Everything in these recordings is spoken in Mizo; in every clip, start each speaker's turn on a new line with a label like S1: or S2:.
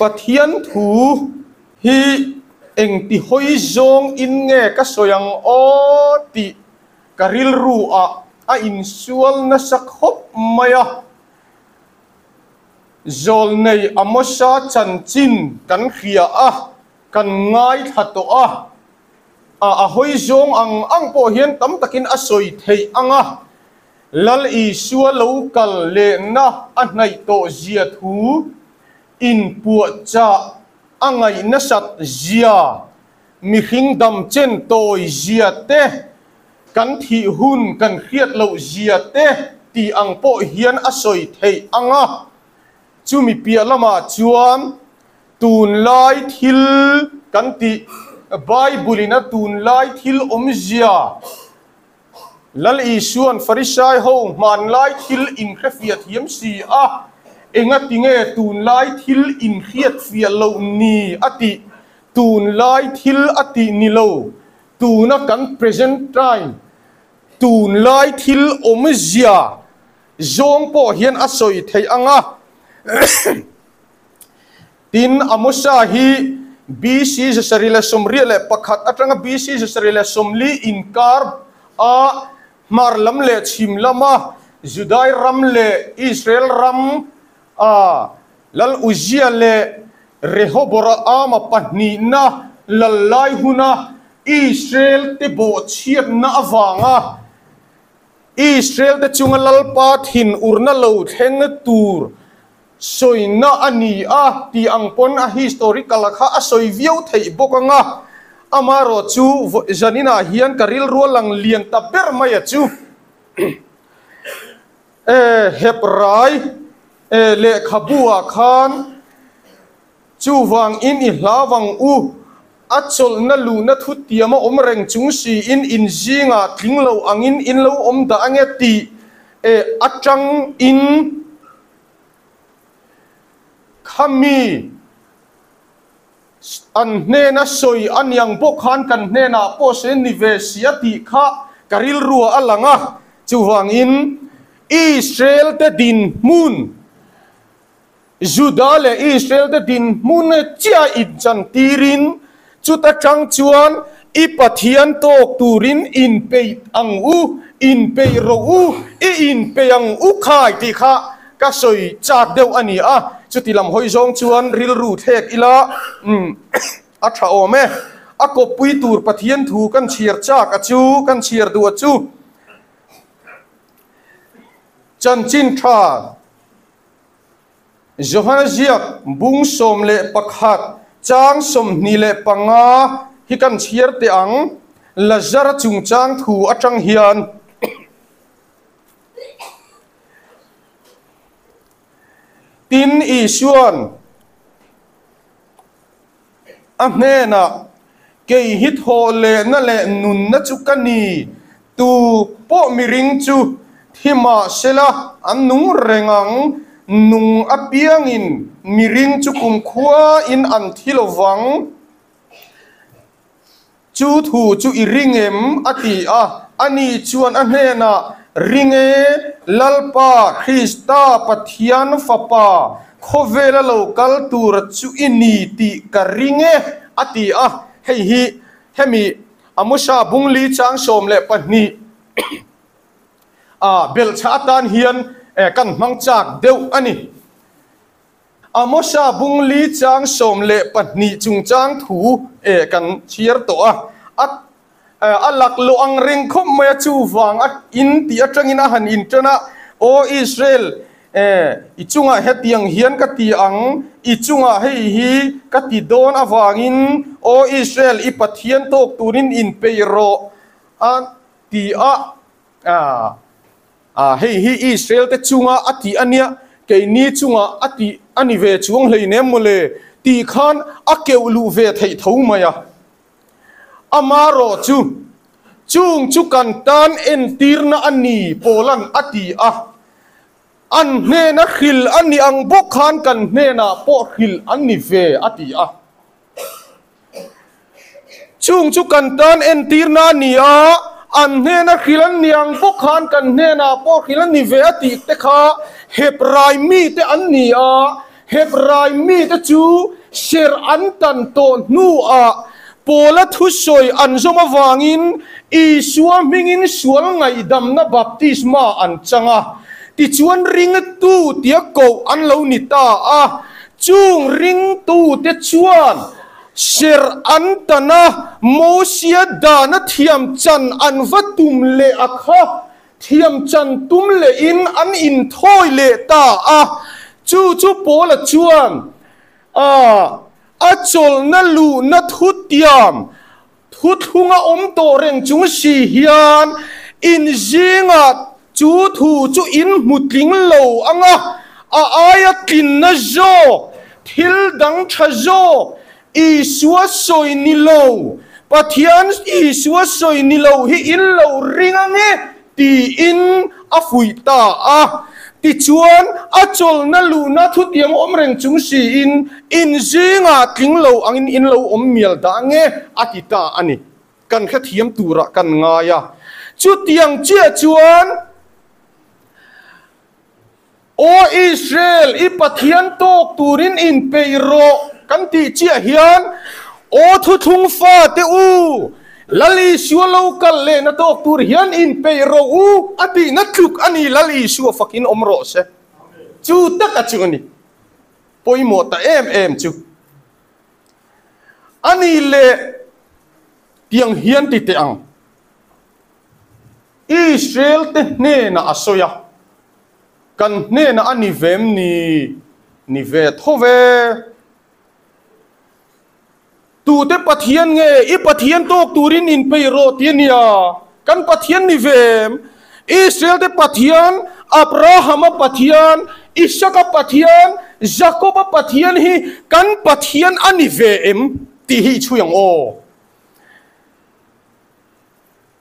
S1: Pathian thu hi engti hawi zawng in nge ka sawi ang aw tih ka rilru ah a insual nasa khawp mai a. Zawlnei Amosa chanchin kan hria a, kan ngaithla tawh a, a a hawi zawng ang ang pawh hian tam takin a sawi theih ang a, Lal Isua lo kal lehna a hnaih tawh zia thu inpuahchah a ngaih nasat zia, mihring dam chen tawi zia te, kan thih hun kan hriat loh zia te tih ang pawh hian a sawi theih ang a, chumi piah lamah chuan Tunlai thil kan tih, Bible-in a tunlai thil awmzia, Lal Isua'n Farisai ho hmanlai thil inhrefiah thiam si a, engatinge tunlai thil inhriatfiah loh ni a tih, tunlai thil a tih ni lo, tuna kan present time, tunlai thil awmzia zawng pawh hian a sawi theih ang a. Tin, Amosa hi BC 1981 atanga BC 1940 inkar a hmar lam leh chhim lama Judai ram leh Israel ram a Lal Uzia leh Rehoboraama pahnihna lal lai huna Israel te bawhchhiatna avanga Israel te chunga Lalpa thinurna lo thleng tur Sawina a ni a tih ang pawn a historical a kha a sawi viau theih bawk ang a, amaherawh chu zaninah hian ka rilru a lang lian ta ber mai a chu. E Hebrai e lehkhabu ah khan chuvang in i hlau ang u, a chawlhna luhna thutiam a awm reng chung siin in zingah tling lo angin in lo awm dah ange tih e atang in Khami an hnena sawi a niang bawk khan kan hnenah pawh se ni ve si a tih kha ka rilruah a lang a. Chuvangin Israel te dinhmun, Juda leh Israel te dinhmun chiah inchantirin chuta tang chuan i Pathian tawk turin inpeih ang u, inpeih rawh u, i inpeih ang u khai tih kha ka sawi chak deuh a ni a, chuti lam hawi zawng chuan rilru thlek ila a tha awm e. A kawppui tur Pathian thu kan chhiar chak a chu, kan chhiar duh a chu. Chanchin tha Johana ziak bung 11 chang 25 hi kan chhiar teh ang, Lazara chungchang thu atang hian. Tin, Isua'n a hnenah, Kei hi thawh lehna leh nunna chu ka ni, tu pawh miring chu thi mah sela an nung reng ang, nung apiangin miring chu kumkhuain an thi lo vang. Chu thu chu i ring em? a ti a. Ani chuan a hnenah, Ring e, Lalpa, Krista, Pathian Fapa, khawvela lo kal tura chu i ni tih ka ring e, a ti a. Hei hi hemi Amosa bungli chang 12 a belhchhah atan hian kan hmang chak deuh a ni. Amosa bung li chang 12 chungchang thu e kan chhiar tawh a, a a laklawh ang reng khawp mai a, chuvang a in tih atangin a han intan a, Aw Israel, e i chungah hetiang hian ka ti ang, i chungah hei hi ka ti dawn avangin, Aw Israel, i Pathian tawk turin inpeih rawh a ti a. A, hei hi Israel te chunga a tih a nia, keini chunga a tih a ni ve chuang hleinem mawle tih khan a keuh luh ve theih tho mai a. Amarawh chu, chung chu kan tan entirna a ni Paula'n a ti a, an hnena hrilh a ni ang bawk khan kan hnenah pawh hrilh an ni ve a ti a. Chung chu kan tan entirna a ni a, an hnena hrilh an ni ang bawk khan kan hnenah pawh hrilh a ni ve a tih te kha Hebrai mite an ni a. Hebrai mite chu serh an tan tawh hnuah Paula thusawi an zawm avangin Isua hmingin sual ngaihdamna baptisma an chang a, tichuan ringtu tia koh an lo ni ta a. Chung ringtute chuan serh an tan a, Mosia dana thiam chan an va tum leh a kha Thiam chan tum lehin an inthawi leh ta a, chu chu Paula chuan a a chawlhna luhna thutiam thuthlunga awm tawh reng chung si hian in zingah chu thu chu in hmu tling lo ang a, a aia tlinna zawk, thil dang tha zawk Isua sawi ni lo, Pathian Isua sawi ni lo hi in lo ring ang e tiin a fuih ta a. Tichuan, a chawlhna luhna thutiang awm reng chung siin in zingah tling lo angin in lo awm mial dah ang e a ti ta a ni. Kan hrethiam turah kan ngai a. Chutiang chiah chuan. Aw Israel, i Pathian tawk turin inpeih rawh kan tih chiah hian, Aw thuthlung fate u, Lal Isua lo kal lehna tawk tur hian inpeih rawh u a tihna tluk a ni, Lal Isua fakin awm rawh se. Chu taka chu a ni pawimawh ta em em chu. A ni leh tiang hian ti teh ang. Israel te hnenah a sawi a. Kan hnenah a ni vem ni ni ve tho ve. Tute Pathian nge i Pathian tawk turin inpeih rawh ti a nia. Kan Pathian ni vem. Israel te Pathian, Abrahama Pathian, Isaka Pathian, Jakoba Pathian hi kan Pathian a ni ve em tih hi i chhui ang aw.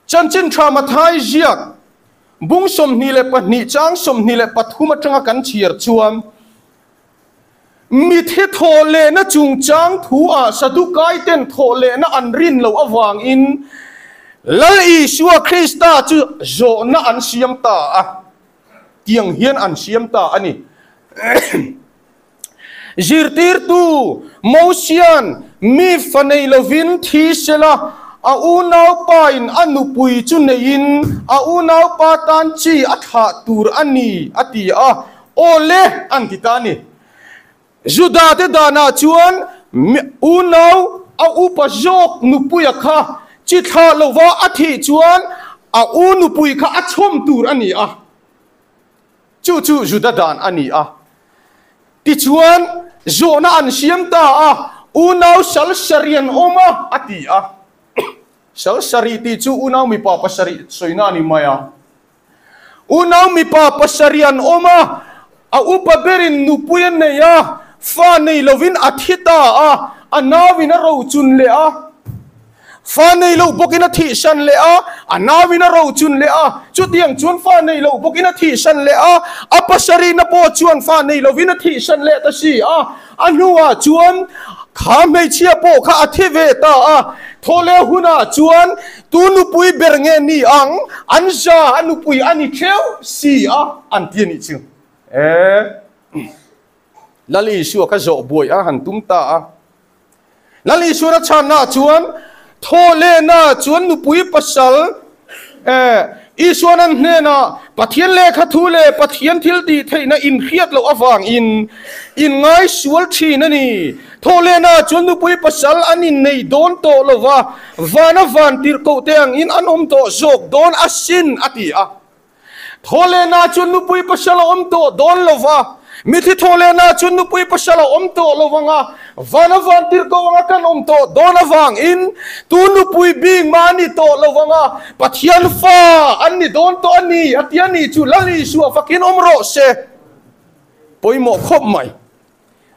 S1: Chanchin tha Mathai ziak bung 22 chang 23 atanga kan chhiar chuan, Mithi thawh lehna chungchang thu ah Sadukai ten thawh lehna an rin loh avangin Lal Isua Krista chu zawhna an siam ta a, tiang hian an siam ta a ni. Zirtirtu Mosia'n mi fa nei lovin thi sela, a unaupain a nupui chu neiin a unaupa tan chi a thlah tur a ni, a ti a. Aw le, an ti ta a ni. Judate danah chuan unau a upa zawk nupuia kha chi thlah lova a thih chuan a u nupui kha a chhawm tur a ni a. Chu chu Juda dan a ni a. Tichuan, zawhna an siam ta a, Unau sal sarih an awm a, a ti a. Sal sarih tih chu unau mipa pasarih sawina a ni mai a. Unau mipa pasarih an awm a, a upa berin nupui a nei a, fa nei lovin a thi ta a, a nauin a rochun leh a. Fa nei lo bawkin a thihsan leh a, a nauin a rochun leh a, chutiang chuan fa nei lo bawkin a thihsan leh a, a pasarihna pawh chuan fa nei lovin a thihsan leh ta si a, a hnuah chuan kha hmeichhia pawh kha a thi ve ta a, thawhleh hunah chuan tu nupui ber nge ni ang, an za a nupui a ni theuh si a, an ti a nih chu. E. Lal Isua kha zawh buai a han tum ta a. Lal Isuana chhanna chuan thawhlehna chuan nupui pasal Isuan an hnenah Pathian lehkha thu leh Pathian thil tih theihna inhriat loh avangin in ngaisual thin a ni. Thawhlehna chuan nupui pasal an innei dawn tawh lo va, vana van tirhkoh te angin an awm tawh zawk dawn asin, a ti a. Thawhlehna chuan nupui pasal a awm tawh dawn lo va, mithi thawhlehna chuan nupui pasal a awm tawh lo vang a, van a van tir ko anga kan awm tawh dawn avangin tu nupui bik mah a ni tawh lo vang a, Pathian fa an ni dawn tawh a ni, a ti a ni chu Lal Isua fakin awm rawh se. Pawimawh khawp mai.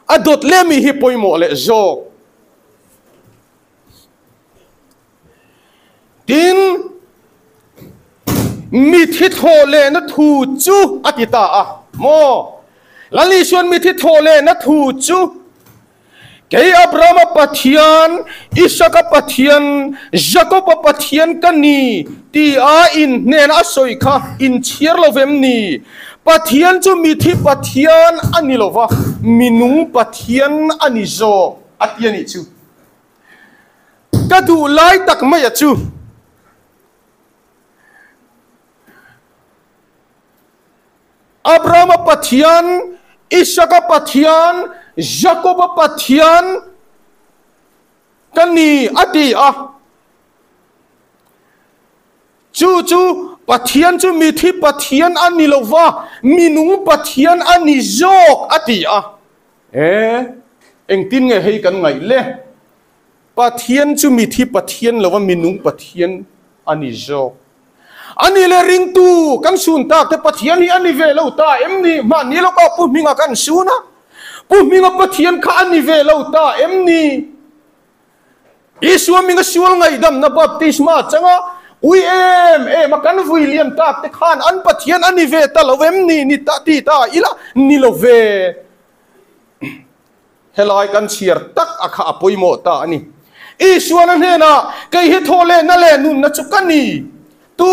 S1: A dawt leh mi hi pawimawh leh zawk. Tin, mithi thawh lehna thu chu a ti ta a maw? Lal Isuan mithi thawh lehna thu chu. Kei Abrahama Pathian, Isaka Pathian, Jakoba Pathian ka ni tia in hnena a sawi kha in chhiar lo vem ni? Pathian chu mithi Pathian a ni lo va, minung Pathian a ni zawk a ti a nih chu. Ka duh lai tak mai a chu. Abrahama Pathian, Isaka Pathian, Jakoba Pathian ka ni a ti a. Chu chu Pathian chu mithi Pathian a ni lo va, minung Pathian a ni zawk a ti a. E, engtin nge hei kan ngaih le? Pathian chu mithi Pathian lova minung Pathian a ni zawk. A ni le ringtu kan sun tak te Pathian hi a ni ve lo ta em ni? Mahni lawkah Pu Hminga kan sun a, Pu Hminga Pathian kha a ni ve lo ta em ni? Isua hminga sual ngaihdamna baptisma changa ui em em a kan vui liam tak te khan an Pathian a ni ve ta lo em ni? Ni ta ti ta ila ni lo ve. Helai kan chhiar tak a kha a pawimawh ta a ni. Isuana hnenah, Kei hi thaw lehna leh nunna chu ka ni. Tu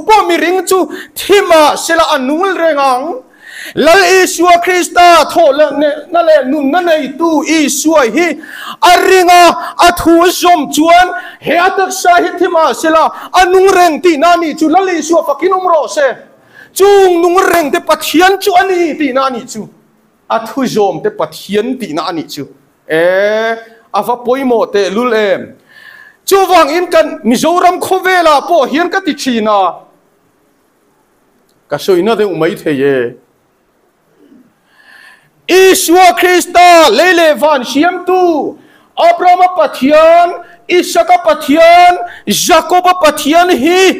S1: pawh miring chu thi mah sela a nung reng ang. Lal Isua Krista thaw lehna leh nunna neitu Isua hi a ring a, a thu zawm chuan he a taksa hi thi mah sela a nung reng tihna a nih chu. Lal Isua fakin awm rawh se. Chung nung reng te Pathian chu a ni tihna a nih chu. A thu zawm te Pathian tihna a nih chu. E, a va pawimawh teh lul em. Chuvangin kan Mizoram khawvelah pawh hian ka ti thin a, ka sawina deuh mai thei e. Isua Krista lei leh van siamtu, Abrahama Pathian, Isaka Pathian, Jakoba Pathian hi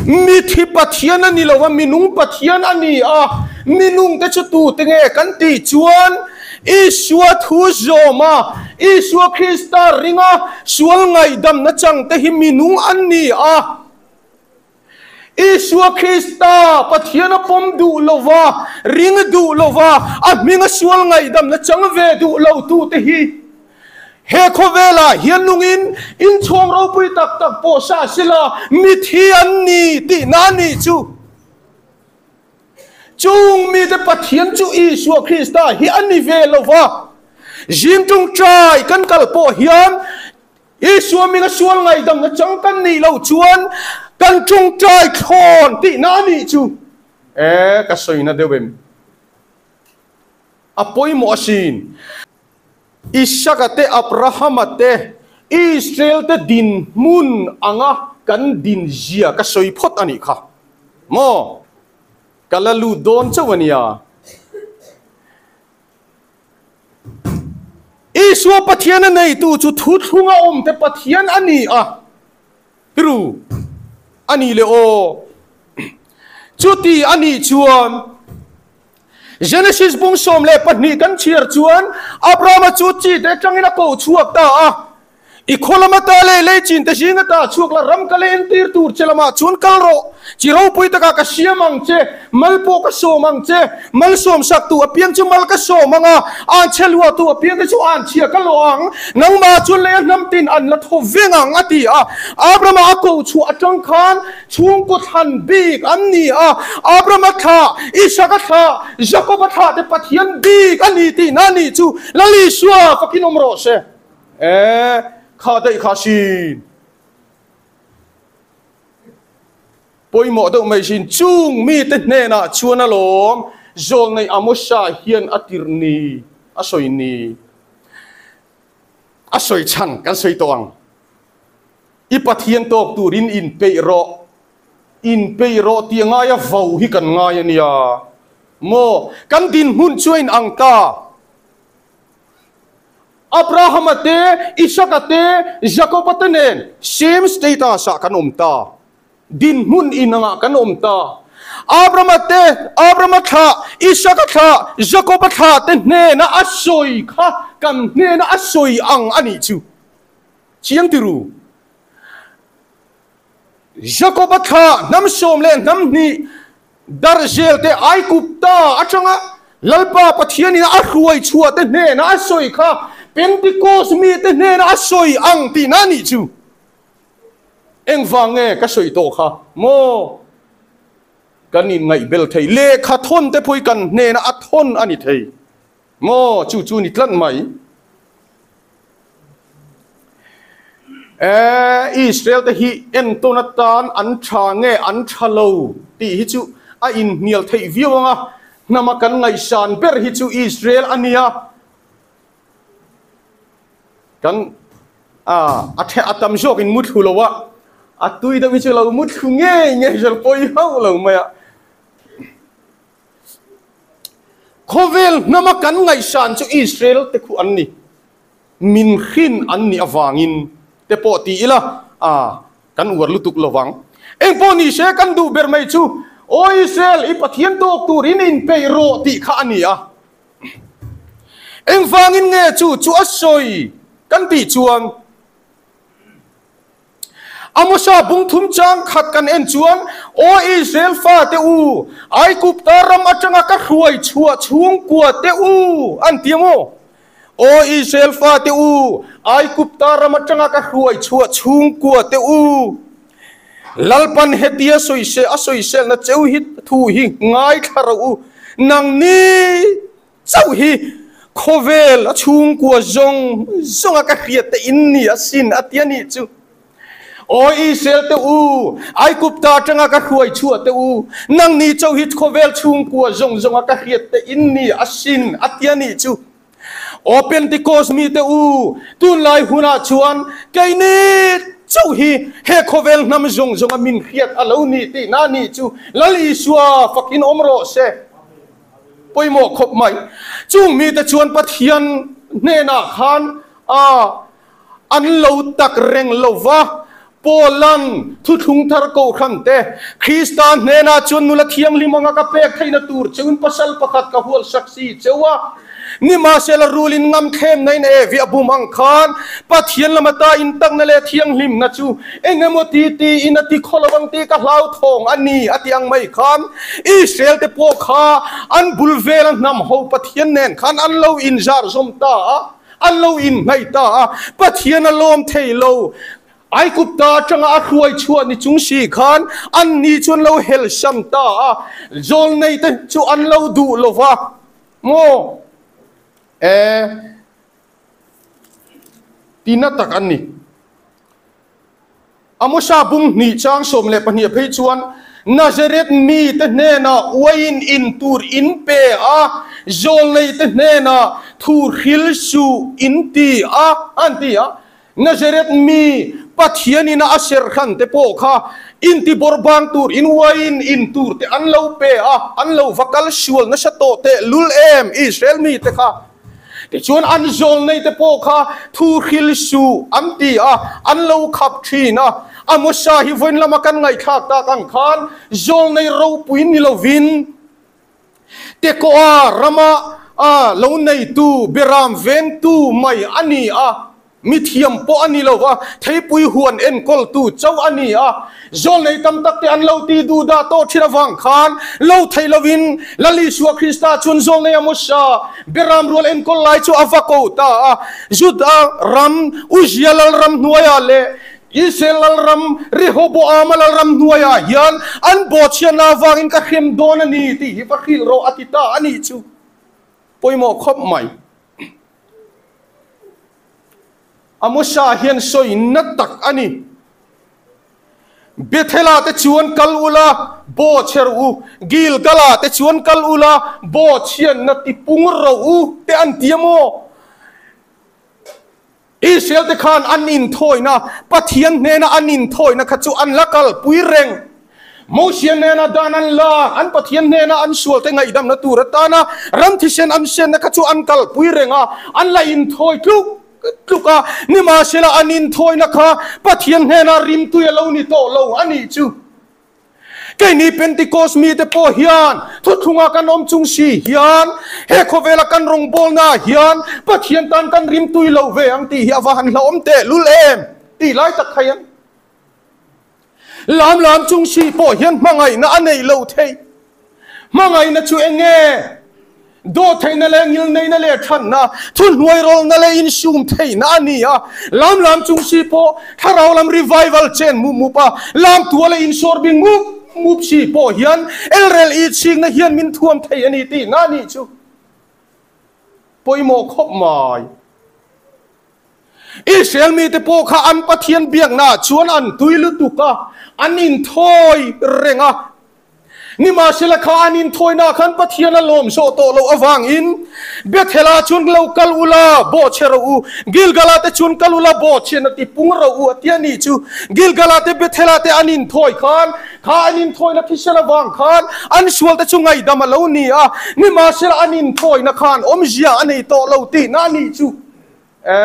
S1: Mithi Pathian a ni lo a, minung Pathian a ni a. Minungte chu tute nge kan tih chuan Isua thu zawm a, Isua Krista ringa sual ngaihdamna changte hi minung an ni a. Isua Krista Pathian a pawm duh lo va, ring duh lo va, a hminga sual ngaihdamna chang ve duh lo tute hi He khawvelah hian nungin inchhawng ropui tak tak pawh sa sila mithi an ni tihna a nih chu. Chung mite Pathian chu Isua Krista hi a ni ve lo va. Zing tawngtai kan kal pawh hian Isua minga sual ngaihdamna chang kan nih loh chuan kan tawngtai thlawn tihna a nih chu. E, ka sawina deuh em? A pawimawh asin. Isaka te, Abrahama te, Israel te dinhmun anga kan din zia ka sawi phawt a nih kha. Maw? Ka la lut dawn chauh a nia. Isua Pathian a neitu chu thuthlunga awmte Pathian a ni a. Ru a nih leh aw. Chuti a nih chuan Genesis bung 12 kan chhiar chuan Abrahama chu chi te atangin a ko chhuak ta a. I khaw lama ta leh lei chin te zinga ta chhuak la ram ka leh entir tur che lamah chuan kal rawh. Chi ropui takah ka siam ang che, mal pawh ka sawm ang che. Mal sawm sak tu apiang chu mal ka sawm ang a, an chhe luah tu apiang te chu an chhia ka lawh ang. Nangmah chuan lei a hnam tin an la thaw veng ang, a ti a. Abrahama a ko chhuah atang khan chhungkaw thlan bik an ni a. Abrahama thlah, Isaka thlah, Jakoba thlah te Pathian bik a ni tihna a nih chu Lal Isua fakin awm rawh se. E, kha daih kha sin. Pawimawh deuh mai sin, chung mite hnenah chuan alawm zawlnei Amosa hian a tirh ni, a sawi ni, a sawi chhan kan sawi tawh ang. I Pathian tawk turin inpeih rawh, inpeih rawh tih a ngai a, vo hi kan ngai a nia maw? Kan dinhmun chu a inang ta. Abrahama te, Isaka te, Jakoba te nen same status ah kan awm ta. Dinhmun inangah kan awm ta. Abrahama te, Abrahama thlah, Isaka thlah, Jakoba thlah te hnena a sawi kha kan hnena a sawi ang a nih chu. Chiang ti ru. Jakoba thlah hnam sawm leh hnam hnih Darzel te Aigupta atanga Lalpa Pathianin a hruai chhuah te hnena a sawi kha. Pentecost mite hnena a sawi ang tihna a nih chu. Engvang nge ka sawi tawh kha maw? Kan inngaihbel thei. Lehkha thawn te pawh hi kan hnena a thawn a ni thei maw? Chu chu ni tlat mai. E, Israel te hi entawn atan an tha nge an tha lo tih hi chu a inhnial theih viau ang a, hnama kan ngaihsan ber hi chu Israel a nia. Kan a a the a tam zawk in muthlu lo a, a tui deuh hi chu lo muthlu ngei ngei zel pawi hauh lo mai a. Khawvel hnama kan ngaihsan chu Israel te khu an ni. Min hrin an nih avangin te pawh ti ila a kan uar lutuk lo vang. Engpawh ni se kan duh ber mai chu Aw Israel i Pathian tawk turin inpeih rawh tih kha a ni a. Engvangin nge chu chu a sawi kan tih chuan Amosa bung thum chang khat kan en chuan, Aw Israel fate u, Aigupta ram atanga ka hruai chhuah chhungkua te u, an ti amaw? Aw Israel fate u, Aigupta ram atanga ka hruai chhuah chhungkua te u, Lalpan hetia sawi a sawiselna cheu hi thu hi ngaithla rawh u, nangni chauh hi khawvel a chhungkua zawng zawnga ka hriat te in ni asin a ti a nih chu. Aw Israel te u, Aigupta atanga ka hruai chhuah te u, nangni chauh hi khawvel chhungkua zawng zawnga ka hriat te in ni asin a ti a nih chu. Aw Pentecost mite u, tunlai hunah chuan keini chauh hi he khawvel hnam zawng zawnga min hriat a lo ni tihna a nih chu Lal Isua fakin awm rawh se. Pawimawh khawp mai. Chung mite chuan Pathian hnenah khan a an lo tak reng lo va, Paula'n thuthlung thar kohhran te, Krista hnenah chuan nula thianghlim anga ka pek theihna tur cheuin pasal pakhat ka hual sak si cheu a. Nimahsela rulin ngam thlemna in Evi a bum ang khan Pathian lama ta intakna leh thianghlimna chu eng emaw ti tiin a ti khaw lo ang tih ka hlauthawng a ni a ti ang mai khan Israel te pawh kha an bul vela hnam ho Pathian nen khan an lo inzar zawm ta a. An lo inhnaih ta a, Pathian a lawm thei lo. Aigupta atanga a hruai chhuah ni chung si khan an ni chu an lo helsam ta a, zawlnei te chu an lo duh lo va maw? E, tina tak an ni. Amosa bung hnih chang 12 phei chuan, Nazareth mite hnenah uain in tur in pe a, zawlneite hnenah thu hril suh in ti a, an ti a. Nazareth mi Pathianin a serhran te pawh kha intibawrh bang tur in uain in tur te an lo pe a, an lo va kal sual nasa tawh tehlul em Israel mite kha. Tichuan an zawlneite pawh kha thu hril suh an ti a, an lo khap thin a. Amosa hi vawiin lama kan ngaihthlak tak ang khan zawlnei ropui ni lovin Tekoa rama lo neitu Beram vengtu mai a ni a. Mithiam pawh a ni lo va, theipui huan enkawltu chauh a ni a. Zawlnei tam tak te an lo ti duh dah tawh thin avang khan lo theih lovin Lal Isua Krista chuan zawlnei Amosa Beram rual enkawl lai chu a va ko ta a. Juda ram Uzia lalram hnuaiah leh Israel lalram Rehoboama lalram hnuaiah hian an bawhchhiatna avangin ka hrem dawn a ni tih hi va hrilh rawh a ti ta a nih chu. Pawimawh khawp mai. Amosa hian sawi na tak a ni. Bethel-ah te chuan kal ula, baw chher u, Gilgal-ah te chuan kal ula, baw chhianna ti pung ro u te an ti a maw? Israel te khan an inthawina, Pathian hnena an inthawina kha chu an la kalpui reng. Mosia hnena dan an la, an Pathian hnena an sualte ngaihdamna tur atana ram thisen an senna kha chu an kalpui reng a, an la inthawi tluk tluk a. Nimahsela an inthawina kha Pathian hnena rimtui a lo ni tawh lo a nih chu. Keini Pentecost mite pawh hian thuthlunga kan awm chung si hian he khawvela kan rawngbawlnaah hian Pathian tan kan rimtui lo ve ang tih hi a va han hlauhawm tehlul em tih lai tak kha hian Lam lam chung si pawh hian hmangaihna a neih lo theih. Hmangaihna chu eng nge? Dawhtheihna leh ngilneihna leh thatna, thuhnuairawlna leh insum theihna a ni a. Lam lam chung si pawh thlarau lam revival chen mup mup a, lam tua leh insawr bing mup mup si pawh hian elrel i chhingna hian min thuam thei a ni tihna a nih chu pawimawh khawp mai. Israel mite pawh kha an Pathian biaknaah chuan an tui lutuk a, an inthawi reng a. Nimahsela kha an inthawinaah khan Pathian a lawm zawh tawh loh avangin Bethel-ah chuan lo kal ula, bawhchhe rawh u, Gilgal-ah te chuan kal ula, bawhchhian a ti pung rawh u a ti a nih chu. Gilgal-ah te Bethel-ah te an inthawi khan, kha an inthawina thisen avang khan an sualte chu ngaihdam a lo ni a, nimahsela an inthawina khan awmzia a nei tawh lo tihna a nih chu. E,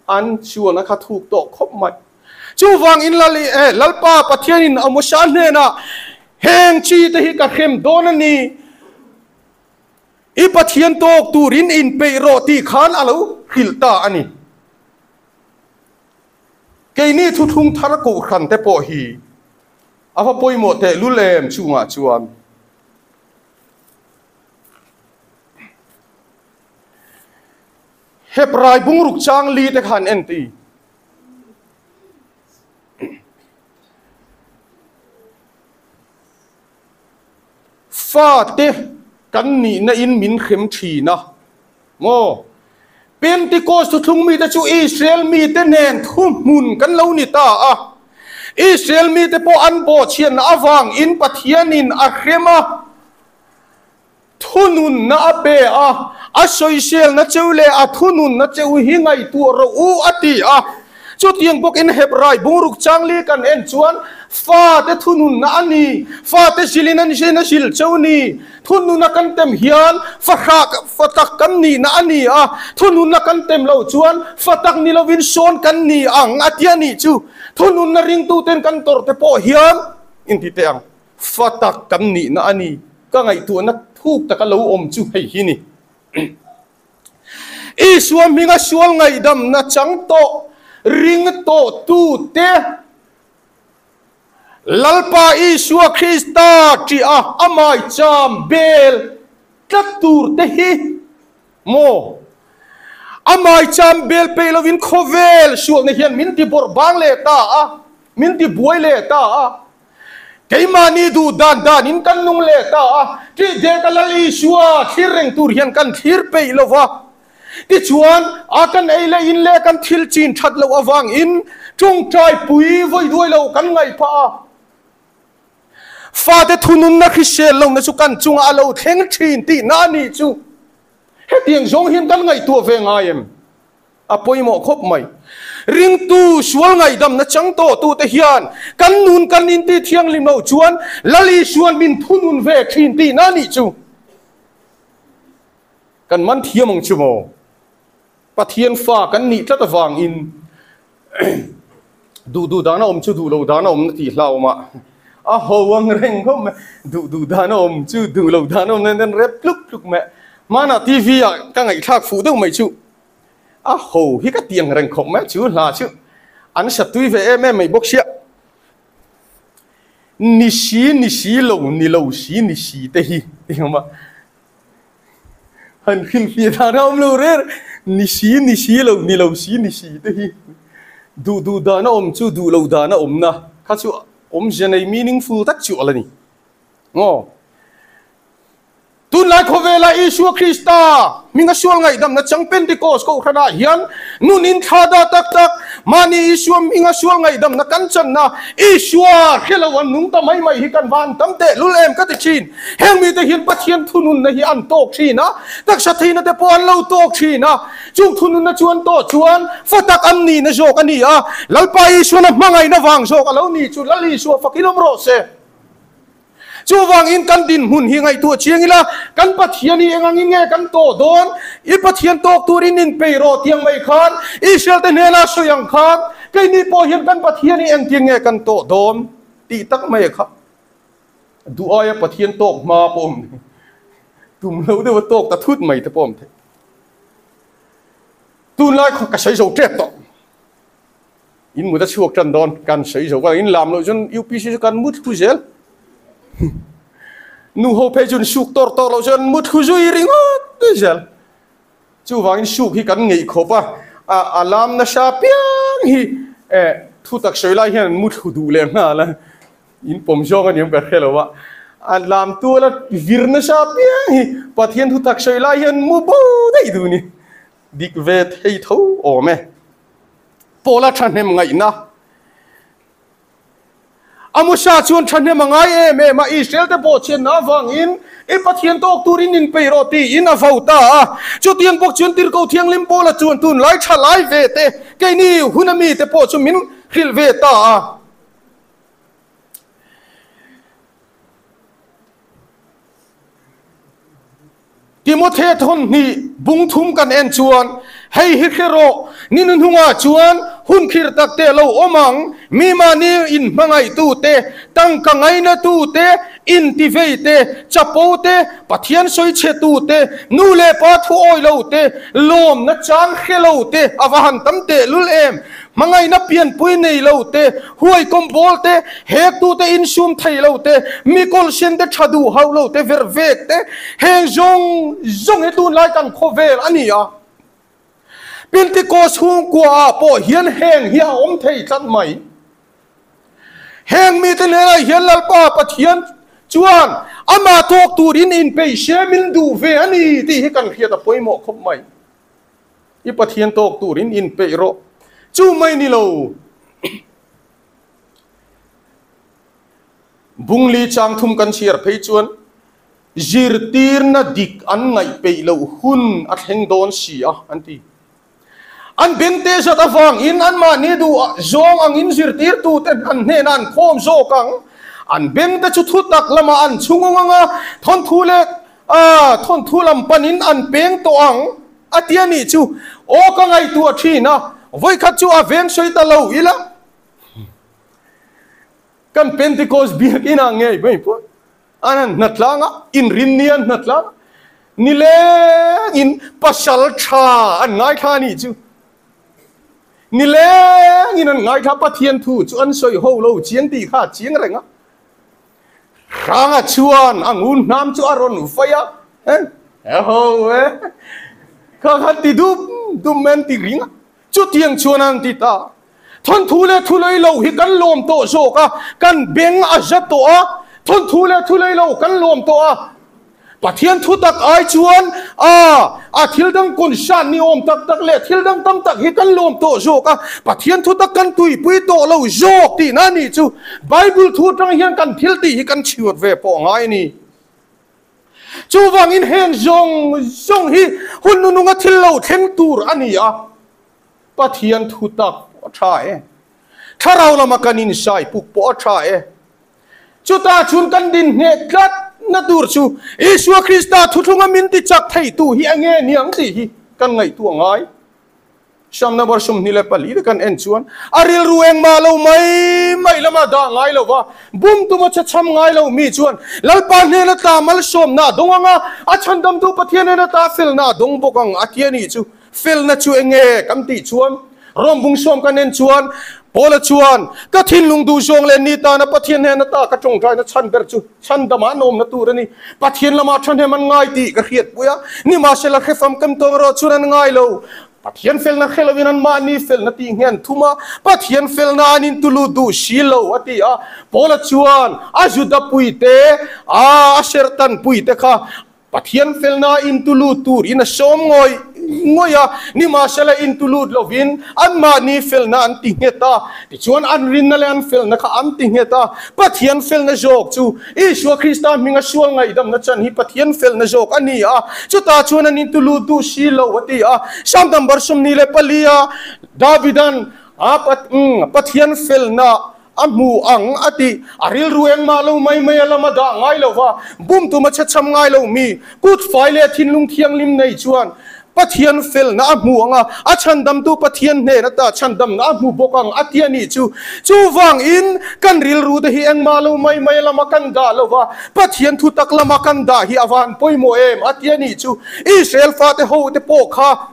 S1: an chuan a kha thuk tawh khawp mai. Chuvangin Lal i, e, Lalpa Pathianin Amosa hnenah, Heng chi te hi ka hrem dawn a ni, i Pathian tawk turin inpeih rawh tih khan a lo hrilh ta a ni. Keini thuthlung thar kohhran te pawh hi a va pawimawh tehlul em chungah chuan. Hebrai bungruk chang li te khan en ti. Fa te kan nihna in min hrem thin a maw? Pentecost thuthlung mite chu Israel mite nen thuhmun kan lo ni ta a. Israel mite pawh an bawhchhiatna avangin Pathianin a hrem a. Thununna a pe a, a sawiselna cheu leh a thununna cheu hi ngaihtuah rawh u a ti a. Chutiang bawkin Hebrai bungruk changli kan en chuan fate thununna a ni, fate zilin an zin a zil cheu ni. Thununna kan tem hian fahrah fa tak kan nihna a ni a, thununna kan tem lo chuan fa tak ni lovin sawn kan ni ang a ti a nih chu. Thununna ringtuten kan tawrhte pawh hian inti teh ang. Fa tak kan nihna a ni. Ka ngaihtuahna thuk taka lo awm chu hei hi ni. Isua hminga sual ngaihdamna chang tawh ring tawh tute Lalpa Isua Krista ṭih a a maicham bel tlat tur te hi maw? A maicham bel peih lovin khawvel sualna hian min ti bawrh bang leh ta a, min ti buai leh ta a. Keimahni duh dan danin kan nung leh ta a, tih dek a Lal Isua thlir reng tur hian kan thlir peih lo va. Tichuan, a kan ei leh in leh kan thil chin that loh avangin tawngtai pui vawi duai lo kan ngaih phah a. Fate thununna hrisel lohna chu kan chungah a lo thleng thin tihna a nih chu. Hetiang zawng hian kan ngaihtuah ve ngai em? A pawimawh khawp mai. Ringtu sual ngaihdamna chang tawhtute hian kan nun kan inti thianghlim loh chuan Lal Isuan min thunun ve thin tihna a nih chu. Kan man thiam ang chu maw? Pathian fa kan nih tlat avangin duh duh dana awm chu duh lo dana awmna tih hlauhawm ah a ho ang reng khawp mai. Duh duh dana awm chu duh lo dana awmna hian rep tluk tluk mai. Hmanah TV ah ka ngaihthlak fuh deuh mai chu. A ho hi ka ti ang reng khawp mai chu hla chu an sa tui ve em em mai bawk sia. Ni si ni si lo ni lo si ni si te hi ti ang a han hrilhfiah dan a awm lo rêr ni si ni si lo ni lo si ni si te hi duh duh dan a awm chu duh lo dan a awmna kha chu awmzia nei meaningful tak chu a la ni maw. Tunlai khawvela Isua Krista hminga sual ngaihdamna chang Pentecost kohhranah hian nun inthla dah tak tak, mahni Isua hminga sual ngaihdamna kan channa, Isua hre lo an nung ta mai mai hi kan van tam tehlul em ka ti thin. Heng mite hian Pathian thununna hi an tawk thin a, taksa theihna te pawh an lo tawk thin a, chung thununna chu an tawh chuan fa tak an nihna zawk a ni a, Lalpa Isuan a hmangaihna vang zawk a lo ni chu Lal Isua fakin awm rawh se. Chuvangin kan dinhmun hi ngaihtuah chiang ila, kan Pathian hi eng angin nge kan tawh dawn? I Pathian tawk turin inpei rawh tiang mai khan Israel te hnena sawi ang khan keini pawh hian kan Pathian hi engtin nge kan tawh dawn tih tak mai kha duh aia Pathian tawk hma pawh awm thei, tum lo deuha tawk ta thut mai te pawh awm thei. Tunlai khaw ka sawi zo tep tawh. In mut a chhuak tan dawn, kan sawi zo ka in lam loh chuan UPC chu kan mut thu zel. Nu ho phei chuan suk tawr tawr loh chuan mu thlu zui ringawt zel. Chuvangin suk hi kan ngeih khawp a, a lam nasa piang hi thu tak sawi lai hian an mu thlu duh leh nghal a, in pawm zawng a ni ang ka hre lo a, a lam tuala vir nasa piang hi Pathian thu tak sawi lai hian mu bo daih duh ni. Dik ve thei tho awm e. Pawla thahnem ngaihna. Amosa chuan thahnem a ngai em em a, Israel te pawh chhiatna avangin i Pathian tawk turin in peih rawh tiin a vo ta a. Chutiang bawk chuan Tirhkoh Thianghlim Paula chuan tunlai tha lai ve te, keini huna mite pawh chu min hrilh ve ta a. Timothea thawnhnih bung thum kan en chuan, Hei hi hre rawh, ni hnuhnungah chuan hun khirh tak te lo awm ang, mi mahni inhmangaihtu te, tangka ngainatu te, intivei te, chapo te, Pathian sawichhetu te, nu leh pa thu awi lo te, lawmna chang hre lo te a va han tam tehlul em! Hmangaihna pianpui nei lo te, huaikawm bawl te, hektu te insum thei lo te, mi kawlhsen te tha duh hauh lo te, ver vek te, heng zawng zawng hi tunlai kan khawvel a ni a. Pentecost chhungkua ah pawh hian heng hi a awm thei tlat mai. Heng mite hnenah hian Lalpa Pathian chuan amah tawk turin inpeih se min duh ve a ni tih hi kan hriat a pawimawh khawp mai. I Pathian tawk turin inpeih rawh. Chu mai ni lo. Bungli chang thum kan chhiar phei chuan zirtirna dik an ngaih peih loh hun a thleng dawn si a, an ti. An bengte zat avangin anmahni duh zawng angin zirtirtute an hnenah an khawm zawk ang. An bengte chu thutak lamah an chhungung ang a, thawnthu leh A, thawnthu lam panin an peng tawh ang, a ti a nih chu. Aw ka ngaihtuah thin a, vawikhat chu a veng sawi ta lo ila. Kan Pentecost biakinn ah ngei mai pawh an han hnatlang a, inrinni an hnatlang a, nilengin pasal tha an ngaithla a nih chu. Nilengin an ngaithla Pathian thu chu an sawi ho lo chiang tih kha a chiang reng a. Hranga chuan a ngun hnam chu a rawn vai a, he ho e, kha khan ti dup dup mai an ti ring a, chutiang chuan an ti ta. Thawnthu leh thulei lo hi kan lawm tawh zawk a, kan beng a za tawh a, thawnthu leh thulei lo kan lawm tawh a, Pathian thu tak ai chuan a a thil dang concern ni awm tak tak leh thil dang tam tak hi kan lawm tawh zawk a, Pathian thu tak kan tuipui tawh lo zawk tihna a nih chu. Bible thu atang hian kan thil tih hi kan chhiat ve pawh ngai a ni. Chuvangin heng zawng zawng hi hun nununga thil lo thleng tur a ni a, Pathian thu tak pawh a tha e, thlarau lama kan insai puk pawh a tha e. Chutah chhun kan din hneh tlat na tur chu Isua Krista thuthlunga min ti chak theitu hi enge niang tih hi kan ngaihtuah ngai. Sam number 24 te kan en chuan a rilru engmah lo mai mai lama dah ngai lo va, bum tuma che cham ngai lo mi chuan Lalpa hnena tla malsawmna a dawng ang a, a chhandamtu Pathian hnena tla felna a dawng bawk ang a ti a nih chu. Felna chu enge kan tih chuan Rom bung sawm kan en chuan Paula chuan ka thinlung duh zawng leh ni tana Pathian hnena ta ka tawngtaina chhan ber chu chhandama an awmna tur a ni. Pathian lamah thahnem an ngai tih ka hriatpui a, nimahsela hrefam kem tawng erawh chuan an ngai lo. Pathian felna hre loin an mahni felna tih nge an thum a, Pathian felna an intulut duh si lo a ti a. Paula chuan a Juda puite, a serhtan puite kha Pathian felna intulut turin a sawm ngawih ngawih a, nimahsela intulut lovin anmahni felna an ti nghet a, tichuan an rinna leh an felna kha an ti nghet a. Pathian felna zawk chu Isua Krista hminga sual ngaihdamna chan hi Pathian felna zawk a ni a, chutah chuan an intulut duh si lo a ti a. Psalm number 24 a Davidan a Pathian felna A hmu ang a ti. A rilru engmah lo mai mai a lama dah ngai lo va, bum tum a chhechham ngai lo mi, kut fai leh thinlung thianghlim nei chuan Pathian felna a hmu ang a, a chhandamtu Pathian hnen ata chhandamna a hmu bawk ang a ti a nih chu. Chuvangin kan rilru te hi engmah lo mai mai a lama kan dah lo va, Pathian thutak lama kan dah hi a van pawimawh em a ti a nih chu. Israel fate ho te pawh kha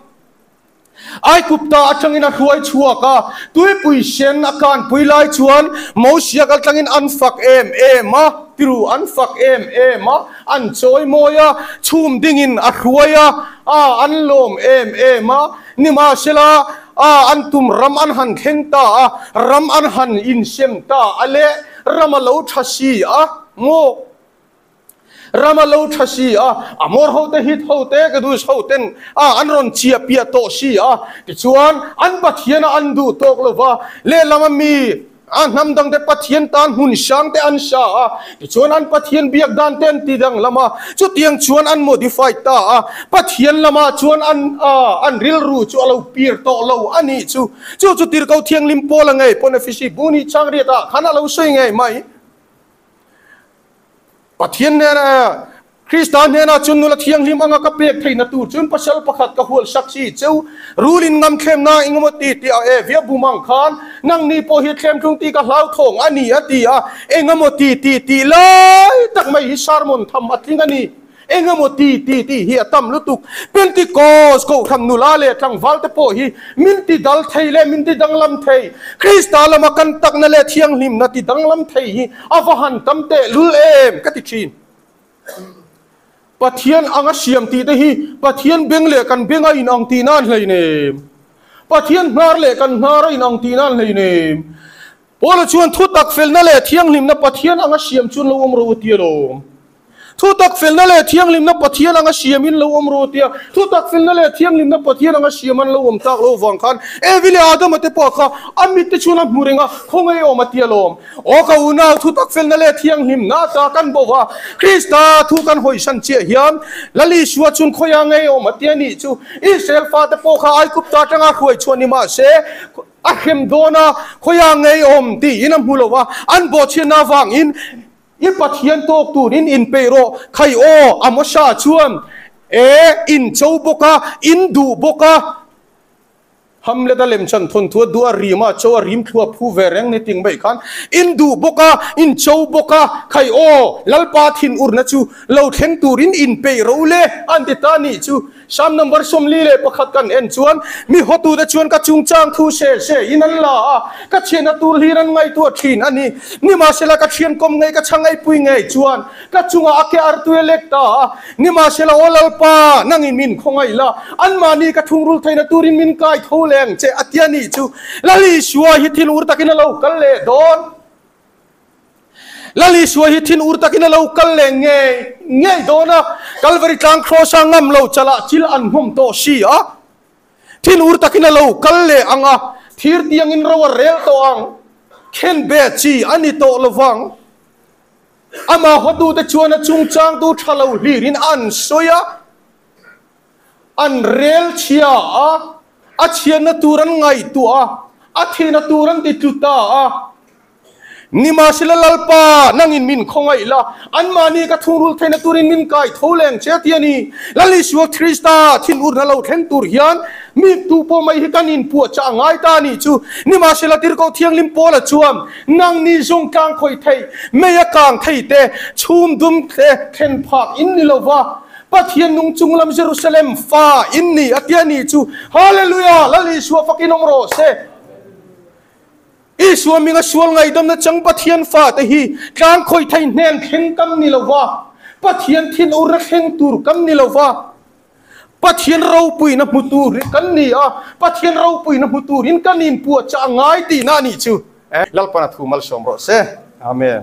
S1: Aigupta atangin a hruai chhuak a, tuipui sen a kanpui lai chuan Mosia kaltlangin an fak em em a. Tiru an fak em em a, an chawi mawi a, chhum dingin a hruai a, a an lawm em em a. Nimahsela, a an tum ram an han thleng ta a, ram an han insem ta a le, ram a lo tha si a maw? Ram a lo tha si a, Amor hote, Hit hote, Gedus hoten a an rawn chiah piah tawh si a, tichuan an Pathian a an duh tawk lo va, lehlam a mi a hnam dangte Pathian tan hmun hrang te an sa a, tichuan an Pathian biak dan te an ti danglam a, chutiang chuan an modify ta a, Pathian lamah chuan an a an rilru chu a lo pir tawh lo a nih chu. Chu chu Tirhkoh Thianghlim Paula ngei pawn Efesi bu ni chang riatah khan a lo sawi ngei mai. Pathian hnena Krista hnena chun nula thianghlim anga ka pek theihna tur chun pasal pakhat ka hual sak si cheu rulin ngam thlemna engemaw ti tih a e via bum ang khan nangni pawh hi thlem tlung tih ka hlauthawng a ni a ti a, engemaw ti tih tih lai tak mai hi sermon tham a tling a ni. Engemaw ti ti tih hi a tam lutuk. Pentecost kohhran nula leh tlangval te pawh hi min ti dal thei leh min ti danglam thei. Krista lama kan takna leh thianghlimna ti danglam thei hi a va han tam teh lul em ka ti thin. Pathian anga siam tih te hi Pathian beng leh kan beng a inang tih nan hleinem. Pathian hnar leh kan hnar a inang tih nan hleinem. Paula chuan thutak felna leh thianghlimna Pathian anga siam chuan lo awm ro a ti alawm. Thutak felna leh thianghlimna Pathian anga siamin lo awm ro a ti a. Thutak felna leh thianghlimna Pathian anga siam an lo awm tak lo vang khan Evi leh Adama te pawh kha a mit te chuan a hmu reng a, khawngaih awm a ti alawm. Aw ka unau, thutak felna leh thianghlimna ata kan bo va, Krista thu kan hawisan chiah hian Lal Isua chuan khawiah ngei awm a ti a nih chu. Israel fate pawh kha Aigupta atanga hruai chhuah ni mahse, A hrem dawn a, khawiah ngei awm tiin a hmu lo a, an bawhchhiatna avangin i Pathian tawk turin inpeih rawh. Khai aw, Amosa chuan e, in cho bawk a, in duh bawk a. Hamlet a lemchan thawnthu a duh a rim a, cho a rim thlu a phu ve reng ni ting mai khan in duh bawk a, in cho bawk a. Khai aw, Lalpa thinurna chu lo thleng turin inpeih ro le, an ti ta nih chu. Psalm number 41 kan en chuan, Mi hawtute chuan ka chungchang thu se se in an la a, ka chhiatna tur hlir an ngaihtuah thin a ni. Nimahsela ka thian kawm ngei ka chhang eipui ngei chuan ka chungah a ke artui a lek ta a. Nimahsela aw Lalpa, nangin min khawngaih la, anmahni ka thungrul theihna turin min kai tho leng che a ti a nih chu. Lal Isua hi thil ur takin a lo kal leh dawn. Lal Isua hi thin ur takin a lo kal leh ngei ngei dawn a, Kalvari tlang Kraws-a ngam lo chalah chil an hnawm tawh si a, thin ur takin a lo kal leh ang a, thir tiangin ro a rel tawh ang, khen be chi a ni tawh lo vang. Amah hawtute chuan a chungchangtu tha lo hlirin an sawi a, an rel chhia a, a chhiatna tur an ngaihtuah a, a thihna tur an ti tlu ta a. Nimahsela Lalpa, nangin min khawngaih la, anmahni ka thungrul theihna turin min kai tho leng che ti a ni. Lal Isua Krista thinurna lo thleng tur hian mi tu pawh mai hi kan inpuahchah a ngai ta a nih chu. Nimahsela Tirhkoh Thianghlim Paula chuan, Nangni zawng tlang khawih thei, mei a kang thei te, chhum dum te thlen phak in ni lo va, Pathian nung chung lam Jerusalem fa in ni a ti a nih chu. Hallelujah! Lal Isua fakin awm rawh se. Isua minga sual ngaihdamna chang Pathian fate hi tlang khawih thei hnen thleng kam ni lo va, Pathian thin ur thleng tur kam ni lo va, Pathian ropuina hmu tur kan ni a, Pathian ropuina hmu turin kan inpuahchah a ngai tihna a nih chu. Lalpana thu malsawm rawh se. Amen.